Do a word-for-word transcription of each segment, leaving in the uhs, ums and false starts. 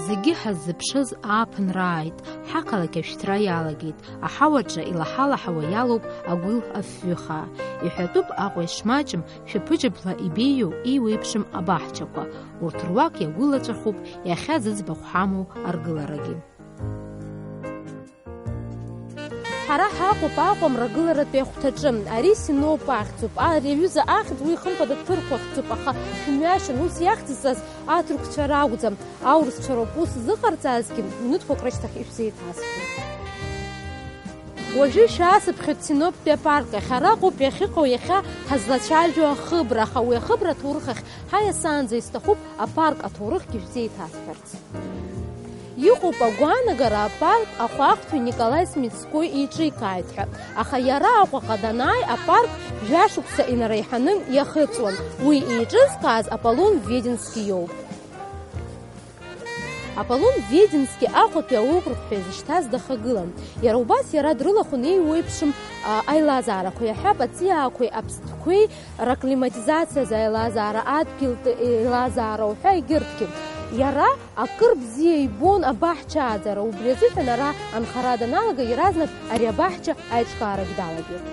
Зегьы ҳаззыԥшыз ааԥынра ааит, ҳақалақь ашәҭра иалагеит, аҳауаҿы илаҳалаҳауа иалоуп агәил афҩы хаа. Иҳәатәуп Аҟәа ишмаҷым, шәаԥыџьаԥла ибеиоу, еиуеиԥшым абаҳчақәа. Урҭ руак иагәылаҵәахуп иахьа зыӡбахә ҳамоу аргыларагьы. Ҳара ҳаҟоуп Аҟәа мрагыларатәи ахәҭаҿы. Ари Синоп ахьӡуп. Ари аҩыза ахьӡ уи хымԥада ҭырқә ахьӡуп, аха шәымҩашьан, ус иахьӡызҵаз аҭырқәцәа ракәӡам. Аурысцәа роуп ус зыҟарҵазгьы, минуҭқәак рышьҭахь ишәзеиҭасҳәоит. Уажәы шәаасыԥхьоит Синоптәи апарк ахь. Араҟоуп иахьыҟоу иахьа ҳазлацәажәо ахыбра, аха уи ахыбра аҭоурых ахь ҳаиасаанӡа исҭахуп апарк аҭоурыхгьы шәзеиҭасҳәарц. Иҟоуп агәаанагара апарк ахәаахәҭҩы Николаи Смитскои иҿикааит ҳәа, аха иара Аҟәаҟа данааи апарк жәашықәса инареиҳаны иахыҵуан. Уи еиҿызкааз Аполлон Введенски иоуп. Аполлон Введенски Аҟәатәи аокруг ҳәа изышьҭаз дахагылан. Иара убас иара дрылахәын еиуеиԥшым, а, аилазаарақәа, иаҳҳәап, аҵиаақәеи аԥстәқәеи ракклиматизациа азы аилазаара, адгьылтә еилазаара уҳәа егьырҭгьы. Иара акыр бзиа ибон абаҳча ааӡара, убри азыҳәан ара анхара даналага, иаразнак ари абаҳча аиҿкаарагь далагеит.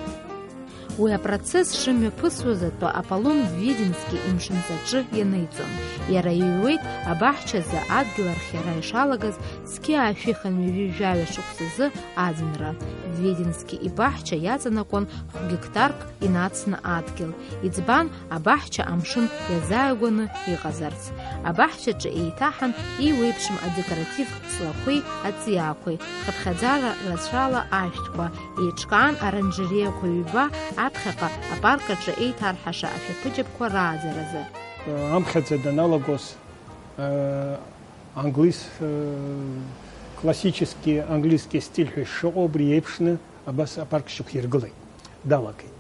Уи апроцесс шымҩаԥысуаз атәы Аполлон Введенски имшынҵаҿы ианиҵон. Иара иҩуеит абаҳчазы адгьыл архиара ишалагаз зқьи аашәи хынҩажәи жәаҩа шықәсазы аӡынра. Введенски ибаҳча иаҵанакуан хә-гектарк инацны адгьыл. Иӡбан абаҳча амшын иазааигәаны иҟазарц. Абаҳчаҿы еиҭаҳан еиуеиԥшым адекоратив ҵлақәеи аҵиаақәеи, хыԥхьаӡара рацәала ашәҭқәа, еиҿкаан оранжереақәа ҩба аԥхьаҟа апарк аҿы еиҭарҳаша ашәаԥыџьаԥқәа рааӡаразы. Амхьаӡа даналагоз, э, англис-, э, классический английский стиль ҳәа ишыҟоу, убри еиԥшны абас апарк шьақәиргылеит, далагеит.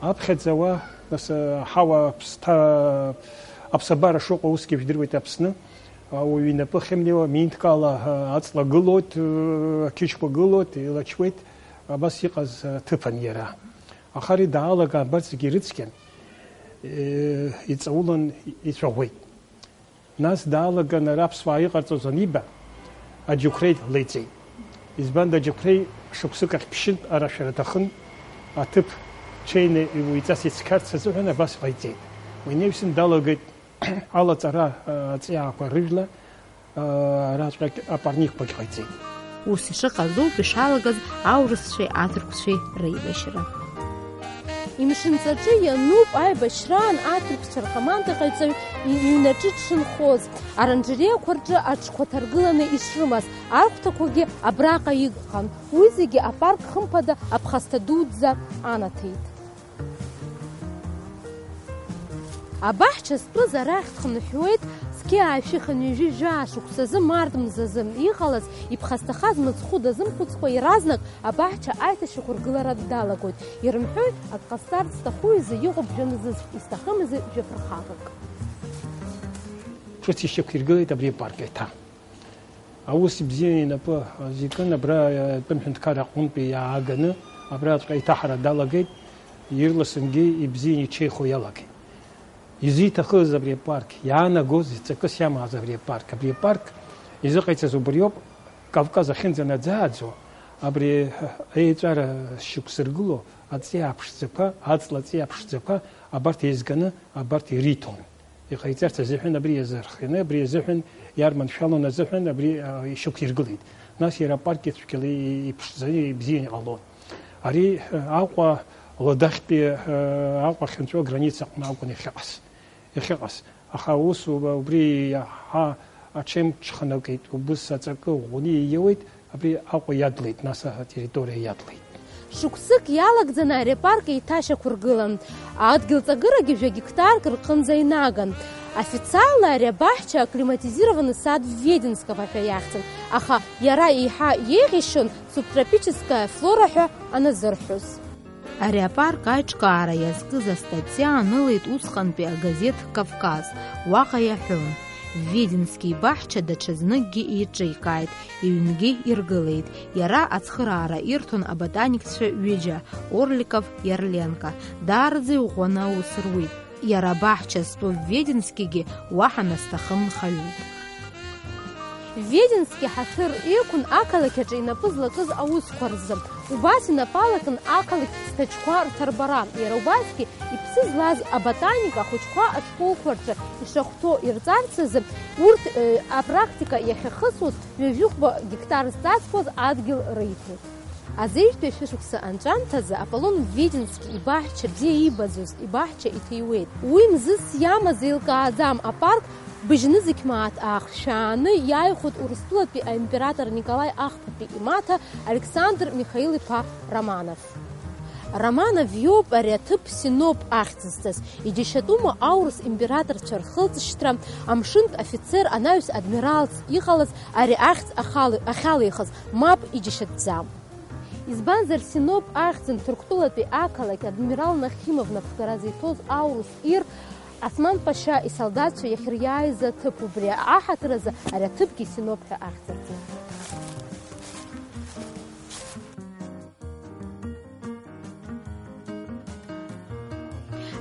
Аԥхьаӡа уа, нас, э, аҳауа ԥсҭа-, аԥсабара шыҟоу усгьы жәдыруеит Аԥсны. Ауаҩы инапы ахьымнеиуа, минҭкала, э, аҵла гылоит, э, ақьычқәа гылоит, еилачуеит, абас иҟаз, э, ҭыԥан иара. Аха ари даалага абарҭ зегьы ирыцқьан, э, иҵаулан ицәаӷәеит. Нас даалаган ара аԥсуаа иҟарҵоз аниба, аџьықәреи леиҵеит. Избанда аџьықәреи шықәсык ахь ԥшьынтә арашәара аҭахын, аҭыԥ ҽеины иуиҵас ицқьарц азыҳәан абас ҟаиҵеит. Уи инаҩсан далагеит алаҵара, а, аҵиаақәа рыжәла, а, араҵәҟьагь апарникқәагь ҟаиҵеит. Ус ишыҟаз ауп ишалагаз аурысцәеи аҭырқәцәеи реибашьра. Имшынҵаҿы иануп аибашьраан аҭырқәцәа ркомандаҟаиҵаҩ и-, иҩнаҿы дшынхоз, аранжереақәа рҿы аҽқәа ҭаргыланы ишрымаз, архәҭақәагьы абраҟа иқәхан. Уи зегьы апарк хымԥада аԥхасҭа дуӡӡа анаҭеит. Абаҳча зтәыз арахь дхынҳәуеит, зқьи аашәи хынҩажәи жәаа шықәсазы март мзазы иҟалаз, иԥхасҭахаз мыцхәы дазымхәыцкәа иаразнак абаҳча аиҭашьақәыргылара далагоит. Ирымҳәои, ак ҟасҵарц сҭаху изы иҟоуп жәа-мзызк, исҭахым изы жәаԥырхагак. Ҿыц ишьақәиргылеит абри апарк еиҭа. Аус ибзианы инапы азикын, абра атәым ҳәынҭқарра аҟынтәи иааганы, абраҵәҟьа аиҭаҳара далагеит, ирласынгьы ибзианы иҽеихо иалагеит. Изиҭахыз абри апарк, иаанагоз, ҵакыс иамаз абри апарк. Абри апарк изыҟаиҵаз убриоуп, Кавказ ахьынӡанаӡааӡо, абри еиҵара шьақәзыргыло аҵиаа ԥшӡақәа, аҵла аҵиаа ԥшӡақәа абарҭ еизганы, абарҭ ириҭон. Иҟаиҵарц азыҳәан абри иазырхианы, абри азыҳәан иарманшәалон азыҳәан абри, а, ишьақәиргылеит. Нас иара апарк ицәгьала и-, иԥшӡаны ибзианы иҟалон. Ари, а, Аҟәа Ладахьтәи, а, Аҟәа ахьынҵәо аграница аҟны акәын иахьыҟаз. Иахьыҟаз. Аха ус уба-, убри иаҳа аҽеимҽханакит, убыс аҵакы ӷәӷәаны ииауеит, абри Аҟәа иадлеит, нас атерриториа иадлеит. Шықәсык иалагӡаны ари апарк еиҭашьақәыргылан. Адгьыл ҵагырагьы жәа гектарк рҟынӡа инаган. Официалла ари абаҳча акклиматизированный сад Введенского ҳәа иахьӡын, аха иара еиҳа еиӷьишьон субтропическая флора ҳәа аназырҳәоз. Ари апарк аиҿкаара иазкыз астатиа анылеит усҟантәи агазеҭ Кавказ. Уаҟа иаҳәон, Введенски ибаҳча даҽазныкгьы еиҿикааит, иҩнгьы иргылеит. Иара ацхыраара ирҭон аботаникцәа ҩыџьа, Орликов, Иарленко. Даараӡа иӷәӷәаны аус руит. Иара абаҳча зтәу Введенскигьы уаҳа назҭахым нхаҩуп. Веденски ҳаҭыр иқәын ақалақь аҿы инапы злакыз аусқәа рзы. Убас инапы алакын ақалақь ҭаҷқәа рҭарбара. Иара убасгьы иԥсы злаз аботаника ахәыҷқәа ашколқәа рҿы ишахәҭоу ирҵарц азы, урҭ, э, апрактика иахьахысуаз ҩажәихәба гектар зҵазкуаз адгьыл риҭеит. Азеижәтәи шәышықәса анҵәамҭазы Аполлон Веденски ибаҳча бзиа ибаӡоз ибаҳча иҭиуеит. Уи мзызс иамаз еилкааӡам апарк быжьнызқь мааҭ аахшәааны иааихәеит Урыстәылатәи аимператор Николаи Ахԥатәи имаҭа Александр Михаил-иԥа Романов. Романов иоуп ари аҭыԥ Синоп ахьӡызҵаз. Иџьашьатәума аурыс императорцәа рхылҵшьҭра, амшынтә афицер анаҩс адмиралс иҟалаз ари ахьӡ ахала-, ахьалихыз? Мап, иџьашьатәӡам. Избанзар, Синоп ахьӡын Ҭырқәтәылатәи ақалақь адмирал Нахимов напхгара зиҭоз аурыс ир Осман Пашьа исолдатцәа иахьыриааиз аҭыԥ, убри аҳаҭыр азы ари аҭыԥгьы Синоп ҳәа ахьӡырҵеит.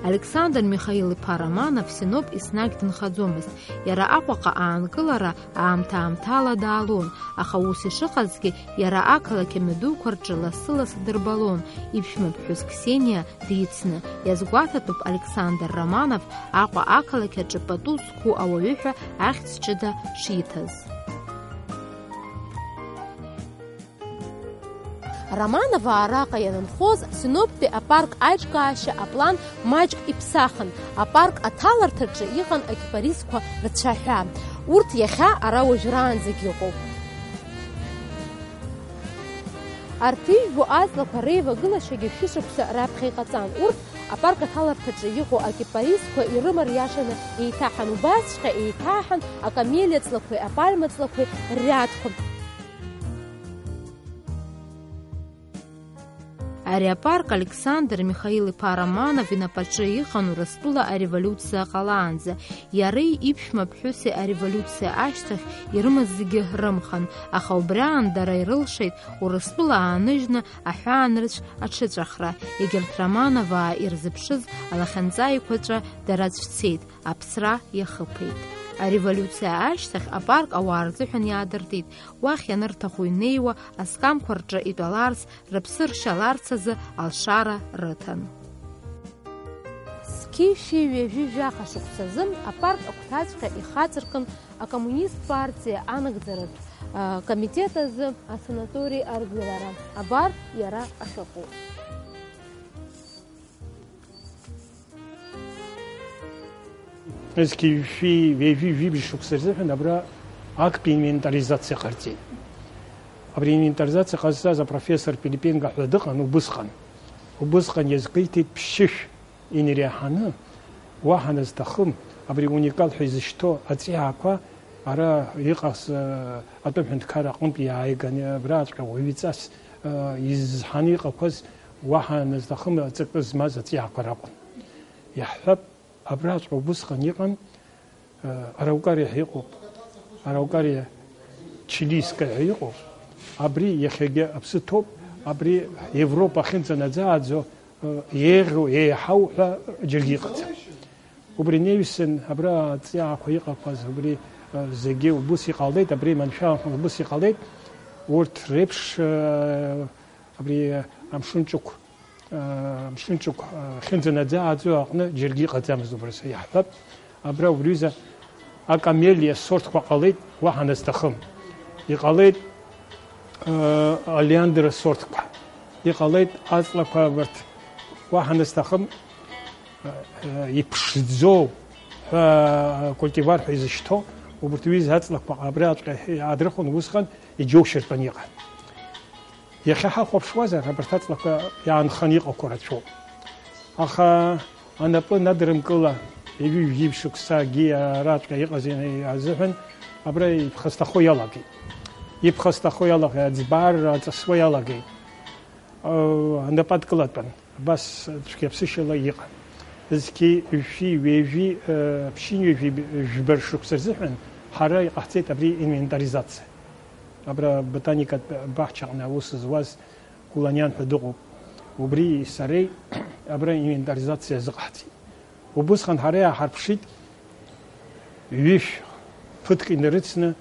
Александр Михаил-иԥа Романов Синоп еснагь дынхаӡомызт. Иара Аҟәаҟа аанкылара аамҭа-аамҭала даалон, аха ус ишыҟазгьы, иара ақалақь амҩадуқәа рҿы лассы-лассы дырбалон, иԥшәма ԥҳәыс Ксениа дицны. Иазгәаҭатәуп Александр Романов Аҟәа ақалақь аҿы пату зқәу ауаҩы ҳәа ахьӡ ҷыда шиҭаз. Романова араҟа ианынхоз, Синоптәи апарк аиҿкаашьа аплан маҷк иԥсахын, апарк аҭаларҭаҿы иҟан акипарисқәа рцәаҳәа. Урҭ иахьа ара уажәраанӡагь ыҟоуп. Арҭ ижәбо аҵлақәа реивагылашьагьы шәышықәса раԥхьа иҟаҵан. Урҭ апарк аҭаларҭаҿы иҟоу акипарисқәа ирымариашаны еиҭаҳан, убасҵәҟьа еиҭаҳан акамелиа ҵлақәеи апальма ҵлақәеи риадқәа. Ари апарк Александр Михаил-иԥа Романов инапаҿы иҟан Урыстәыла ареволиуциа ҟалаанӡа. Иареи иԥшәма ԥҳәыси ареволиуциа ашьҭахь ирымаз зегьы рымхан, аха убри аан дара ирылшеит Урыстәыла ааныжьны аҳәаанырцә аҽыҵәахра. Егьырҭ Романоваа ирзыԥшыз алахьынҵа еиқәаҵәа дара цәцеит, аԥсра иахыԥеит. Ареволиуциа ашьҭахь апарк ауаа рзыҳәан иаадыртит. Уахь ианырҭаху инеиуа, аскамқәа рҿы итәаларц, рыԥсы ршьаларц азы алшара рыҭан. Зқьи шәи ҩажәи жәаха шықәсазы апарк агәҭаҵәҟьа ихаҵаркын акоммунист партиа анагӡаратә, а, комитет азы асанаторий аргылара. Абар иара ахьыҟоу. Зқьи жәшәи ҩажәи жәибжь шықәса рзыҳәан абра актәи инвентаризациа ҟарҵеит. Абри инвентаризациа ҟазҵаз апрофессор Пилипенко ҳәа дыҟан убысҟан. Убысҟан иазгәеиҭеит ԥшьышә инареиҳаны, уаҳа назҭахым, абри уникал ҳәа изышьҭоу аҵиаақәа ара иҟаз, э, атәым ҳәынҭқарра аҟынтә иааиганы абраҵәҟьа уаҩҵас, э, изҳаны иҟақәаз уаҳа назҭахым аҵакы змаз аҵиаақәа ракәын. Иаҳҳәап, абраҵәҟьа убысҟан иҟан, э, араукариа ҳәа иҟоуп, араукариа чилийская ҳәа иҟоуп, абри иахьагьы аԥсы ҭоуп, абри Европа ахьынӡанаӡааӡо, э, еиӷьу, еиҳау ҳәа џьаргьы иҟаӡам. Убри неҩсан абра аҵиаақәа иҟақәаз, убри, э, зегьы убыс иҟалеит, абри маншәалахә убыс иҟалеит, урҭ реиԥш, э, абри амшын ҿықә Мшынҿықә ахьынӡанаӡааӡо аҟны џьаргьы иҟаӡамызт убырса, иаҳҳәап, абра убриҩыза акамелиа сортқәа ҟалеит, уаҳа назҭахым. Иҟалеит, э, олеандр сортқәа, иҟалеит аҵлақәа абарҭ, уаҳа назҭахым, э, иԥшӡоу ҳәа культивар ҳәа изышьҭоу, убарҭ уҩыза аҵлақәа абраҵәҟьа иаадрыхуан, усҟан иџьоушьартәын иҟан. Иахьа ҳахәаԥшуазар, абарҭ аҵлақәа иаанханы иҟақәоу рацәоуп. Аха анапы надырымкыла, ҩажәи жәибжь шықәсагьы араҵәҟьа иҟаз азыҳәан, абра иԥхасҭахо иалагеит. Иԥхасҭахо иалагеит, аӡбарра аҵысуа иалагеит. Анапы адкылатәын, абас цәгьаԥсышьала иҟан. Зқьи жәшәи ҩажәи, ԥшьынҩажәи жәба ршықәса рзыҳәан ҳара иҟаҳҵеит абри инвентаризациа. Абра ботаникатә баҳчаҟны аус зуаз Гәланиан ҳәа дыҟоуп. Убри сареи абра инвентаризациа азыҟаҳҵеит. Убысҟан ҳара иааҳарԥшит ҩышә ԥыҭк инарыцны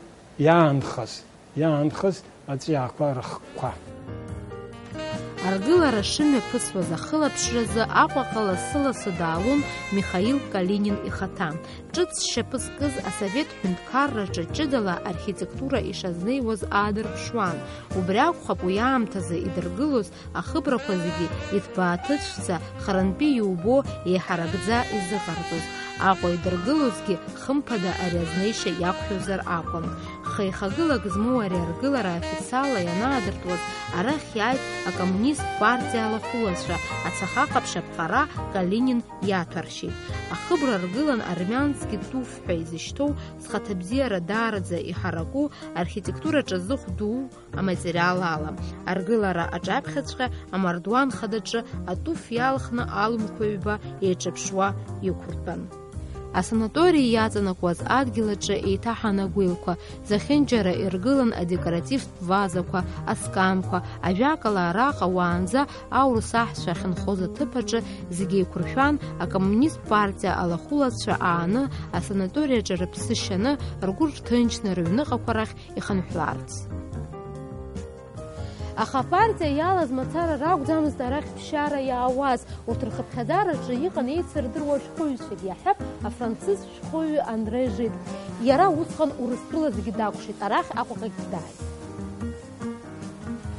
Иаанхаз, иаанхаз аҵиаақәа рыхкқәа. Аргылара шымҩаԥысуаз ахылаԥшразы Аҟәаҟа лассы-лассы даалон Михаил Калинин ихаҭа. Ҿыц шьапы зкыз асовет ҳәынҭқарраҿы ҷыдала архитектура ишазнеиуаз аадырԥшуан. Убри акәхап уи аамҭазы идыргылоз ахыбрақәа зегьы иҭбааҭыцәӡа, харантәи иубо, еиҳаракӡа изыҟарҵоз. Аҟәа идыргылозгьы, хымԥада, ари азнеишьа иақәшәозар акәын. Хеихагылак змоу ари аргылара официалла ианаадыртуаз, арахь иааит акоммунист партиа алахәылацәа, ацаха ҟаԥшь аԥҟара Калинин иаҭәаршьеит. Ахыбра ргылан армянский туф ҳәа изышьҭоу, зхаҭабзиара даараӡа иҳараку, архитектураҿы зыхә дуу аматериал ала. Аргылара аҿаԥхьаҵәҟьа амардуан хадаҿы атуф иалхны алымқәа ҩба еиҿаԥшуа иқәыртәан. Асанатори иаҵанакуаз адгьыл аҿы еиҭаҳан агәилқәа, зехьынџьара иргылан адекоративтә вазақәа, асканқәа, ажәакала, араҟа уаанӡа аурыс аҳцәа ахьынхоз аҭыԥ аҿы зегьы еиқәыршәан, акоммунист партиа алахәылацәа ааны, асанатори аҿы рыԥсы шьаны, ргәы рҭынчны рыҩныҟақәа рахь ихынҳәларц. Аха апартиа иалаз мацара ракәӡамызт арахь ԥсшьара иаауаз, урҭ рхыԥхьаӡараҿы иҟан еицырдыруа ашәҟәыҩҩцәагьы, иаҳҳәап, афранцыз шәҟәыҩҩы Андре Жид. Иара усҟан Урыстәыла зегьы дакәшеит, арахь Аҟәаҟагь дааит.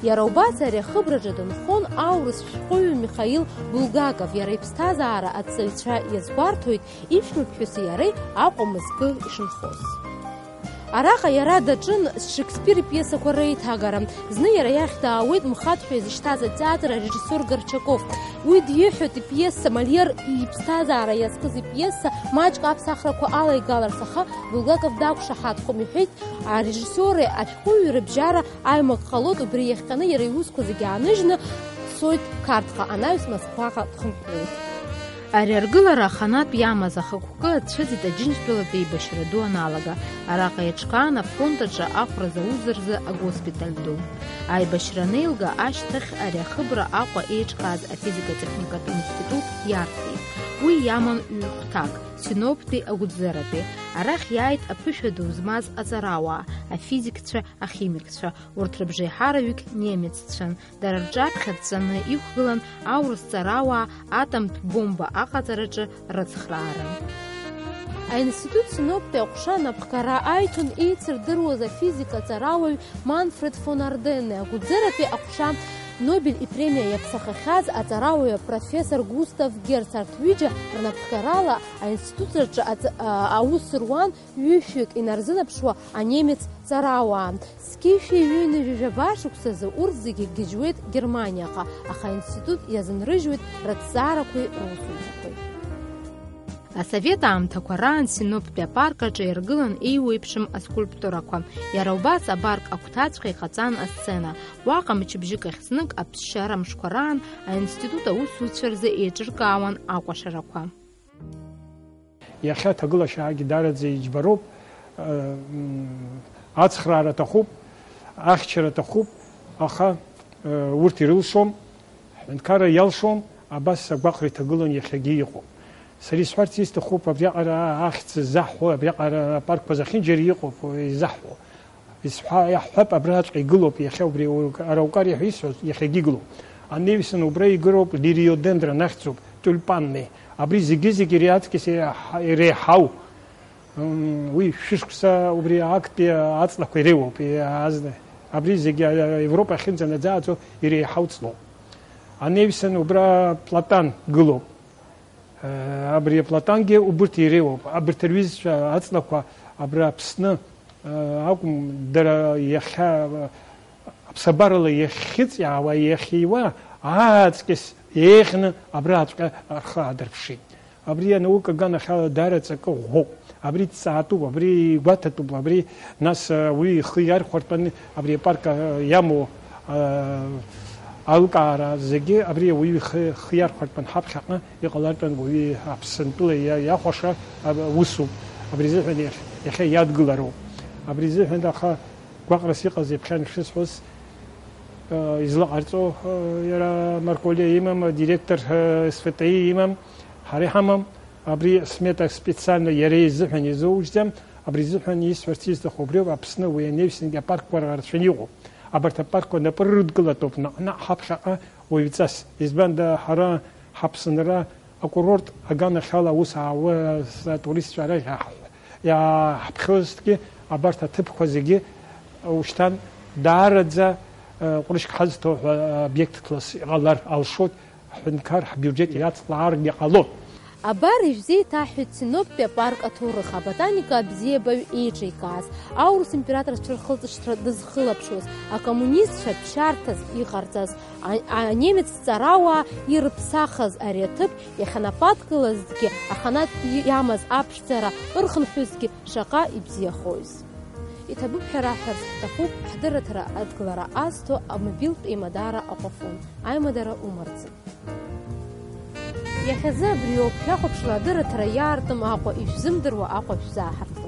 Иара убас ари ахыбраҿы дынхон аурыс шәҟәыҩҩы Михаил Булгаков, иара иԥсҭазаара аҵаҩцәа иазгәарҭоит ишәмаԥҳәыси иареи Аҟәа мызкы ишынхоз. Араҟа иара даҿын Шекспир ипиесақәа реиҭагара. Зны иара иахь даауеит мхаҭ ҳәа изышьҭаз атеатр арежиссиор Горчаков. Уи диҳәоит ипиеса, Мольер иԥсҭазаара иазкыз ипиеса маҷк аԥсахрақәа алаигаларц, аха Булгаков дақәшаҳаҭхом, иҳәеит арежиссиори ашәҟәыҩҩи рыбжьара аимак ҟалоит, убри иахҟьаны иара иусқәа зегьы ааныжьны дцоит Қарҭҟа, анаҩс Москваҟа дхынҳәуеит. Ари аргылара аханатә иамаз ахықәкы ацәыӡит Аџьынџьтәылатә еибашьра ду аналага. Араҟа еиҿкаан афронт аҿы ахәра зауз рзы агоспиталь ду. Аибашьра анеилга ашьҭахь ари ахыбра Аҟәа еиҿкааз афизика-техникатә институт иарҭеит. Уи иаман ҩ-хәҭак, Синоптәи агәыӡаратәи. Арахь иааит аԥышәа ду змаз аҵарауаа, афизикцәа, ахимикцәа. Урҭ рыбжеиҳараҩык немеццәан. Дара рҿаԥхьа дҵаны иқәгылан аурыс ҵарауаа атомтә бомба аҟаҵараҿы рыцхраара. Аинститут Синоптәи аҟәша анапхгара аиҭон еицырдыруаз афизика ҵарауаҩ Манфред фон Арденне, агәыӡаратәи аҟәша Нобель ипремиа иаԥсахахьаз аҵарауаҩ апрофессор Густав Герц, арҭ ҩыџьа рнапхгарала аинститут аҿы аҵ-, а, аус руан ҩышәҩык инарзынаԥшуа анемец ҵарауаа. Зқьи шәи ҩынҩажәи жәаба шықәсазы урҭ зегьы гьежьуеит Германиаҟа, аха аинститут иазынрыжьуеит рыҭҵаарақәеи русумҭақәеи. Асовет аамҭақәа раан Синоптәи апарк аҿы иргылан еиуеиԥшым аскульптурақәа. Иара убас апарк агәҭаҵәҟьа иҟаҵан асцена. Уаҟа мчыбжьык ахь знык аԥсшьара мшқәа раан аинститут аусзуҩцәа рзы еиҿыркаауан акәашарақәа. Иахьа аҭагылашьаагьы даараӡа иџьбароуп, м, ацхраара аҭахуп, ахьчара аҭахуп, аха, э, урҭ ирылшом, ҳҳәынҭқарра иалшом, абас агәаҟра иҭагылан иахьагьы иҟоуп. Сара исҳәарц исҭахуп, абриаҟара ахьӡ заҳҳәо, абриаҟара апаркқәа зехьынџьара иҟоуп изаҳҳәо. Исҳәа-, иаҳҳәап, абраҵәҟьа игылоуп, иахьа убри араукариа ҳәа исҳәоз, иахьагьы игылоуп. Анеҩсан убра игыроуп лириодендрон ахьӡуп, тюльпанный. Абри зегьы-зегьы иреиаҵкьыс иреиҳа-, иреиҳау. М, уи шәышықәса убри актәи аҵлақәа иреиуоуп, иаазны. Абри зегьы, а, Европа ахьынӡанаӡааӡо иреиҳау ҵлоуп. Анеҩсан убра платан гылоуп. Э, абри аплатангьы убырҭ иреиуоуп. Абырҭ рҩызцәа аҵлақәа абра Аԥсны, э, акәым, дара иахьа, э, аԥсабарала иахьыҵиаауа, иахьиуа, ааҵкьыс еиӷьны абраҵәҟьа рхы аадырԥшит. Абри анаука аганахьала даара ҵакы ӷәӷәоуп. Абри дҵаатәуп, абри игәаҭатәуп, абри нас, э, уи ихы иархәартәын, абри апарк, э, иамоу, э, аилкаара зегьы абри ауаҩы ихы, ихы иархәартәын, ҳаԥхьаҟны иҟалартәын уаҩы Аԥсынтәыла иа-, иахәаша, а, усуп. Абри азыҳәан иахь-, иахьа иадгылароуп. Абри азыҳәан аха гәаҟрас иҟаз иаԥхьан шысҳәоз, э, излаҟарҵо, э, иара Марколиа имам, адиректор, э, СВТИ имам, ҳара иҳамам. Абри смета специально иара изыҳәан изоужьӡам, Абри изыҳәан исҳәарц исҭаху убриоуп, Аԥсны уи анаҩсангьы апаркқәа рацәаны иҟоуп. Абарҭ апаркқәа напы рыдкылатәуп наҟ-наҟ ҳаԥхьаҟа уаҩҵас. Избанда ҳара ҳаԥсынра акурорт аганахьала аус аауаз атуристцәа рахь иаҳ-, иааҳԥхьозҭгьы, абарҭ аҭыԥқәа зегьы ушьҭан даараӡа, э, ҟәрышьк ҳазҭо ҳәа обиектла иҟалар алшоит. Ҳҳәынҭқар ҳбиуџьет иацлааргьы ҟалоит. Абар ишәзеиҭаҳҳәеит Синоптәи апарк аҭоурых, аботаника абзиабаҩ еиҿикааз, аурыс императорцәа рхылҵышьҭра дызхылаԥшуаз, акоммунистцәа ԥшьарҭас иҟарҵаз, а-, анемец ҵарауаа ирыԥсахыз ари аҭыԥ иахьанападкылазгьы, аханатә иамаз аԥшӡара ырхынҳәызгьы шаҟа ибзиахоз. Иҭабуп ҳәа раҳҳәарц ҳҭахуп, ҳдырраҭара адкылара азҭо амобилтә еимадара Аҟәафон. Аимадара умырӡын. Иахьазы абриоуп, шәахәаԥшла адырраҭара иаартым Аҟәа, ишәзымдыруа Аҟәа шәзааҳарц.